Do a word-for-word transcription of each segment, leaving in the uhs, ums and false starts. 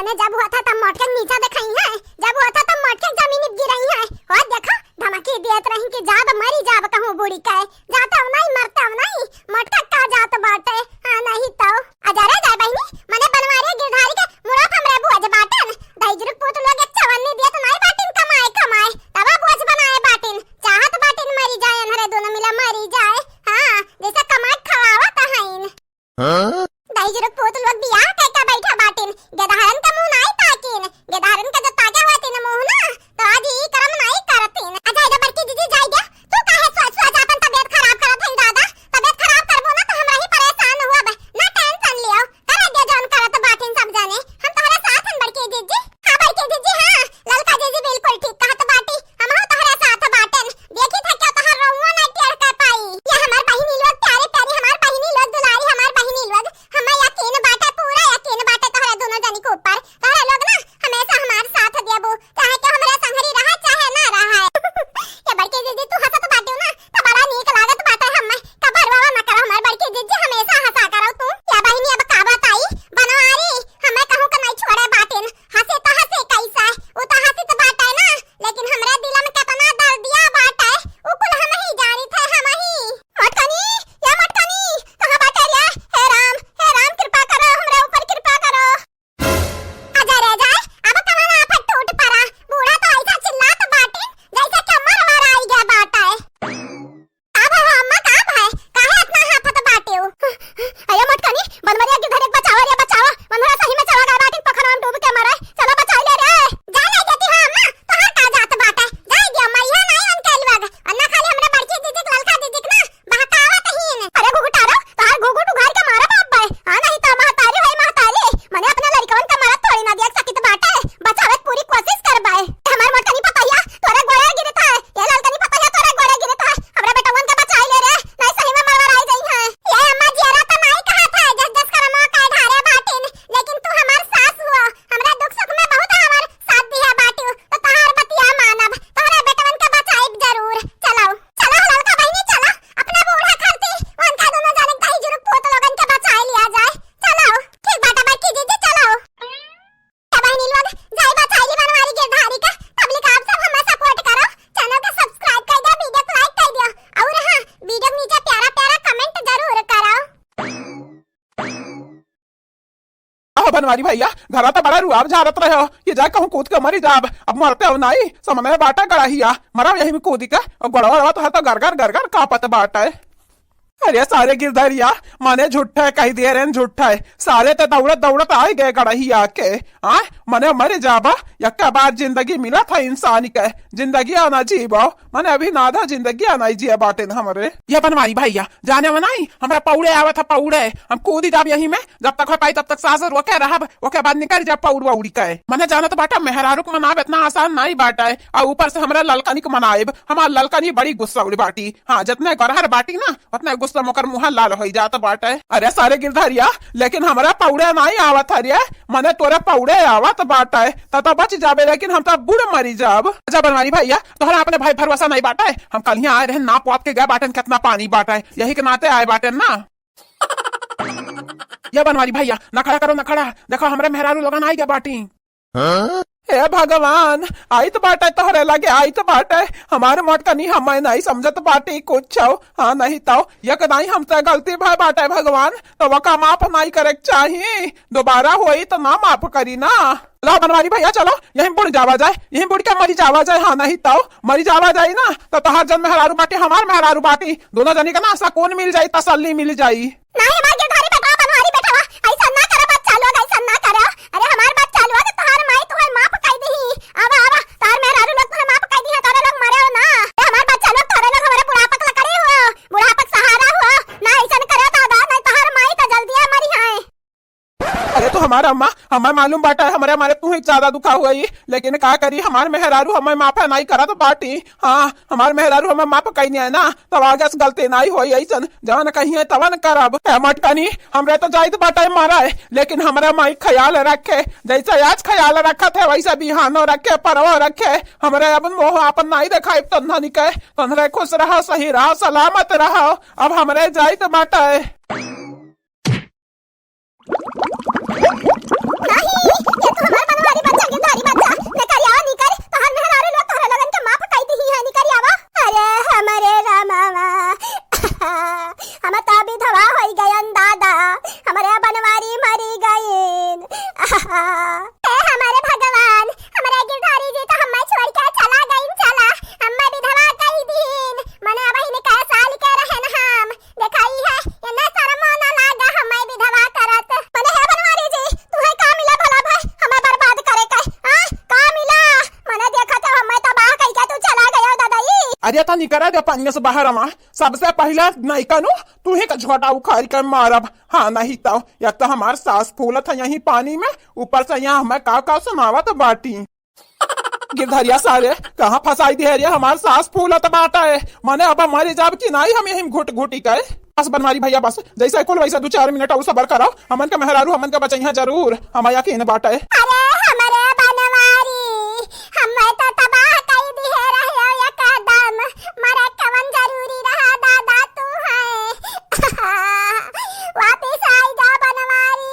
ने जब होत है तब मोटके नीचा देखाई है, जब होत है तब मोटके जमीन पे गिराई है। हो देखो, धमकी देत रही कि जाब मरी जाब कहूँ बूढ़ी के, जाते हो नहीं मरते हो नहीं, मोटका का जात बाटे। हाँ नहीं तो। अजरे जाए बहिनी, मने बनवारी गिरधारी के मुड़ा हमरे बुझ बाटन, दहिजरुक पूत लोग एक चवन्नी दियत नहीं बाटिन कमाए कमाए, तब बुझ बनाए बाटिन, चाहत बाटिन मरी जाए, अनहरे दोनों मिला मरी जाए। हाँ, जैसे कमाए खवावत हईन। हाँ? दहिजरुक पूत लोग बियाह कइके बैठा बाटिन, गेदहरन के मुँह नाई ताकिन, गेदहरन के जो ताके होतिन मुँह ना, तो आज ई करम नाई करतिन। अच्छा, इधर बड़की दीदी जाई गया, तू काहे सोच सोच अपन तबीयत खराब करत हई दादा? तबीयत खराब करबो ना तो हमरा ही परेशान हुआ बे, ना tension लियो, करे दे जौन करत बाटिन सब जाने, हम तोहरे साथ हन बड़की दीदी। हाँ बड़की दीदी, हाँ, ललका दीदी बिल्कुल ठीक कहत बाटी, हमहू तोहरे साथ बाटन। देखी था क्या तोहर रउआ ना टेढ़ कर पाई। ये हमार बहिनी लोग, प्यारी प्यारी हमार बहिनी लोग, दुलारी हमार बहिनी लोग, हमें यकीन बाटे, पूरा यकीन बाटे तोहरे दोनों जनी के ऊपर। तोहरे लोग ना हमेशा हमार साथ देबू, चाहे केहू हमरे संघरी रहे, चाहे ना रहे। ये बड़की दीदी तू हंसत बाटियो ना, तो बड़ा नीक लागत बाटे हमें। कबर बाबा ना करो हमार बड़की दीदी, हमेशा हंसा करो तू। या बहिनी अब का बताई, बनवारी हमें कहूँ का नहीं छोड़े बाटिन। हंसे तो हंसे कैसा, वो तो हंसी तो बाटे ना, लेकिन हमरे दिल में कितना दर्दिया बाटे, उ कुल हम ही जानित है, हम ही। मोटकनी, या मोटकनी, कहाँ बाटे रे? हे राम, हे राम, कृपा करो, हमरे ऊपर कृपा करो। अजय रे जाए, अब कहाँ आफत टूट पड़ा, बूढ़ा तो ऐसा चिल्लात बाटे, जैसे कि मर वर आई गया बाटे। का भय हो अम्मा, का भय? काहे इतना हाफत बाटेउ? अरे मोटकनी, बनवरिया गिरधर एक बचावा रे, बचावा। बनवरिया सही में चला गया बाटिन, पोखरवा में डूब के मरे। चलो बचाई ले रे। जा ले देती हो अम्मा, तोहार का जात बाटे? जाई दे अम्मा, इहे नाई उनके अलवग। अन्ना खाली हमरे बड़की दीदी के, ललका दीदी के ना, बहकावत हीन। अरे घुघुटारो, तोहार घुघुट उघार के मारा बाप बे। हाँ, नहीं तो महतारी होई महतारी। मने अपने लड़कवन के मरत थोड़ी ना देख सकित बाटे। बचावे के पूरी कोशिश करबे। हमार मोटकनी पतोहिया, तोरे गोड़े गिरत है। ये ललकनी पतोहिया तोरे गोड़े गिरत है, हमरा बेटवन के बचाई ले रे, नहीं सही में मरवराई जाई है। ये अम्मा जियरा तो नाई कहत है, जस जस करमवा काहे ढारे बाटिन, लेकिन तू हमार सास हुआ, हमरा दुख सुख में बहुत हमार साथ दिया बाटिउ, तो तोहार बतिया मानब, तोहरे बेटवन के बचाइब जरूर। चलो, चलो ललका बहिनी, चलो, अपना बूढ़ा खरती, उनका दोनों जने दहिजरुक पूत लोगन के बचाई लिया जाए। चलो, ठीक बाटे बड़की दीदी, चलो। तो बहिनी लोग, जाई बचाई ली बनवारी गिरधारी का। पब्लिक आप सब हमें support करो, channel के subscribe कर दो, video को like कर दो, और हाँ, video के नीचे प्यारा प्यारा comment जरूर करो। आहो बनवारी भैया, घरा तो बड़ा रुआब झारत रहे हो, ये जा कहूँ कूद के मरी जाब, अब मरते हो नाई, समने बाटा गड़ाहिया, मरा यही में कूदी के, और गड़वा गड़वा तो हर तो गरगर गरगर कांपत बाटे। अरे सारे गिरधरिया, मने झूठे कही दिए रे, झूठे। सारे ते दौड़त दौड़त आई गए गड़हिया के। आ, मने मर जाबा, यक्का बार जिंदगी मिला था इंसान के। जिंदगी आना जीबो, मने अभी नाधा जिंदगी आना ही जिया बाटे न हमरे। ये बनवारी भैया, जाने मनाई, हमरा पौड़े आवत है पौड़े। हम कूदी जाब यही में, जब तक हो पाई तब तक सास रोके रहब, ओके बाद निकल जाब पौड़ वौड़ी के। मने जानत बाटा मेहरारू के मनाब इतना आसान नाई बाटे। आ ऊपर से हमरा ललकनी के मनाइब, हमार ललकनी बड़ी गुस्सा उड़ी बाटी। हाँ, जितने गरहर बाटी ना, उतने गुस्सा में ओकर मुँह लाल होई जात बाटे। अरे सारे गिरधरिया, लेकिन हमरा पौड़े नाई आवत हरे, मने तोरे पौड़े आवत बाटे, त तो बच जाबे, लेकिन हम तो बूड़ मरी जाब। अच्छा बनवारी भैया, तोहरा अपने भाई भरोसा नाई बाटे, हम कल ही आए रहे, नाप वाप के गए बाटन, कितना पानी बाटे, यही के नाते आए बाटन ना। ये बनवारी भैया, नखड़ा करो नखड़ा, देखो हमरे मेहरारू लोगन आई गए बाटी। हाँ? हे भगवान, आइत बाटे तोहरे लगे, आइत बाटे। हमार मोटकनी हमें नहीं समझत बाटे कुछ। हाँ, नहीं तो एक दाई हमसे गलती भय बाटे भगवान, तो वका माफ नहीं करे के चाही। दोबारा होई तो ना माफ करी ना। लो बनवारी भैया, चलो यहीं बुड़ जावा जाए, यहीं बुड़ के मरी जावा जाए। हाँ, नहीं तो मरी जावा जाए ना, तो तोहार जन मेहरारू बाटी, हमार मेहरारू बाटी, दोनों जनी का ना सुकून मिल जाई, तसल्ली मिल जाई। नाही, हमार गिरधारी बेटवा, बनवारी बेटवा, ऐसा ना करा बच्चा लोग, ऐसा ना करा। अरे हमार बच्चा लोग, तोहार माई तोहार माफ कई दीही। आवा, आवा, तोहार मेहरारू लोग तोहार माफ कई दीही, तोरे लोग मरे हो ना। अरे हमार बच्चा लोग, तोरे लोग हमारे बुढ़ापा के लकड़ी हो, बुढ़ापा के सहारा हो। ना ऐसा न करे दादा, नहीं तोहार माई तो जल्दी मरी है। अरे तो हमार अम्मा, हमें मालूम बाटा है, हमरे मारे तू ही ज्यादा दुखा हुई, लेकिन का करी, हमार मेहरारू हमें माफ नहीं करत बाटी। हाँ, हमार मेहरारू हमें माफ कई नहीं है ना, तब आगे से गलती नहीं होई ऐसन, जवन कहिए तवन करब। ए मटकनी, हमरे तो जाइत बाटे मारे, लेकिन हमरे माई ख्याल रखे, जैसे आज ख्याल रखत है वैसे बिहानो रखे, परवो रखे। हमरे अपन मोह अपन नहीं देखाई तन्हनी के, तन्हरे खुश रहो, सही रहो, सलामत रहो। अब हमरे जाइत बाटे। नहीं, ये तो हमार अरे, त निकरा दे पनिया से बाहर हमा। सबसे पहिले नइका नु तू ही का झोटा उखारि के मारब। हाँ, नहीं तो या तो हमार सास फूलत है यहीं पानी में, ऊपर से यहाँ हमें का का सुनावत बाटी। गिरधरिया सारे, कहाँ फंसाई दिहे रे, हमार सास फूलत बाटा है। मने अब मरी जाब कि नाई हम यहीं घुट घुटी के। बस बनवारी भइया, बस, जैसे कुल वैसे दू चार मिनट अउ सबर करो, हमन के मेहरारू हमन के बचइहा जरूर, हम यकीन बाटे। अरे हमरे बनवारी, हमें तो तबाह कई दिहे रहे हो एकदम। मरे कवन जरूरी रहा दादा तू है। वापिस आई जा बनवारी।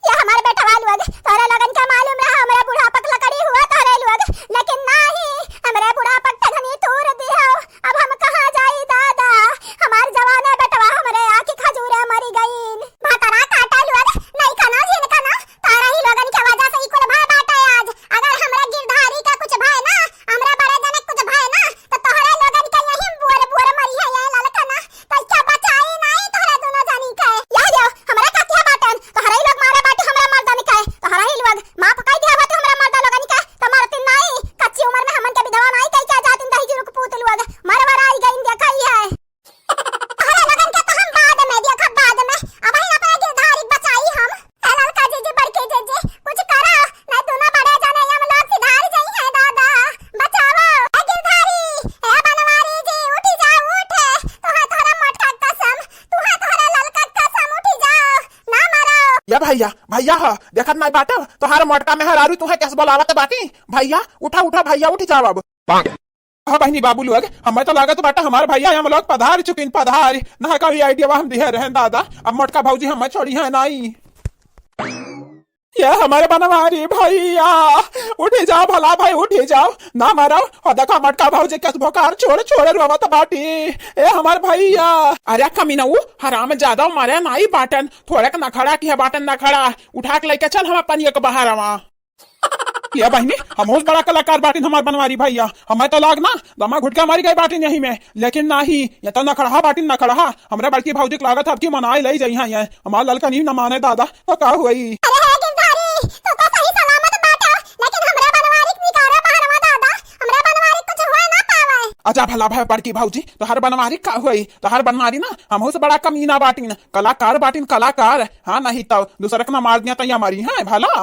ये हमार बेटवा लोग, तोरे लोगन के मालूम रहा हमरे बुढ़ापक लकड़ी हुआ तोरे लोग, लेकिन नाही, हमरे बुढ़ापक टंगनी तूर दिहो। अब हम कहाँ जाई दादा, हमार जवाने बेटवा हमरे आँखी खजूरे मरी गईन। भतरा काटा लोग, नहीं खाना जिन खाना, तोरे ही लोगन के वजह से ई कुल भय बाटे आज। अगर हमरे गिरधारी का कुछ भय ना, हमरे बड़े जने कुछ भय ना, तो तोहरे लोगन के यही बुअर बुअर मरी है ये ललकना। कैसे बचाई नाई तोहरे दोनों जनी के? यह देव, हमरा का किया बाटन? तोहरे ही लोग मारे बाटे हमरा मर्दन के। तोहरे ही लोग माफ कई दिया बाटे हमरा मर्दा लोगन के। तो मरती नाई, कच्ची उम्र में हमन के विधवा नाई कई क्या जातिन दही जुरुक पूत लोग। मरवर आई गईन देखा ही है। तोहरे लोगन के तो हम बाद में देखब, बाद में। अब ही अपने गिरधारी बचाई हम। ए ललका जीजी, बड़की जीजी, कुछ करा, नहीं दोनों बड़े जने हम लोग सिधार जाई है दादा। बचाओ, ए गिरधारी, ए बनवारी जी, उठी जाओ, उठ। तुहे तोहरा मोटका कसम, तुहे तोहरा ललका कसम, उठी जाओ, ना मरो। या भइया, भइया ह, देखत नाई बाटे, तोहार मोटका मेहरारू तुहे कैसे बोलावत बाटी। भइया, उठा, उठा भइया, उठी जाओ अब। हाँ बहिनी बाबू लोग, हमें तो लागत बाटे हमार भइया हम लोग पधार चुकिन, पधार। ना कभी आइडिया हम दिहे रहेन दादा, अब मोटका भौजी हमें छोड़ी है नाई। ये हमारे बनवारी भइया, उठी जाओ भला भाई, उठी जाओ, ना मरो। और देखो मोटका भौजी कस बोकार छोड़ छोड़ रोवत बाटी। ए हमार भइया, अरे कमीना, उ हराम ज्यादा मारे नाई बाटन, थोड़े क नखड़ा किहे बाटन, नखड़ा उठा के लेके चल हम अपन एक बाहर आवा। ये बहिनी, हम बहुत बड़ा कलाकार बाटिन हमार बनवारी भइया, हमें तो लाग ना दमा घुटका मारी गई बाटिन यही में, लेकिन नाही, ये तो नखड़हा बाटिन, नखड़हा। हमरे बड़की भौजी के लागत अब की मनाई लई जइहा ये, हमार ललका नी न माने दादा, तो का हुई? अरे हे गिरधारी, तू तो सही सलामत बाटा, लेकिन हमरे बनवारी के निकारा बहरवा दादा, हमरे बनवारी कुछ हुआ ना पावे। अच्छा भला भाई बड़की भौजी, तोहर बनवारी का हुई? तोहर बनवारी ना हमहू से बड़ा कमीना बाटिन, कलाकार बाटिन, कलाकार। हाँ, नहीं तो दूसरे के ना मार दिया तो ये मरी है भला।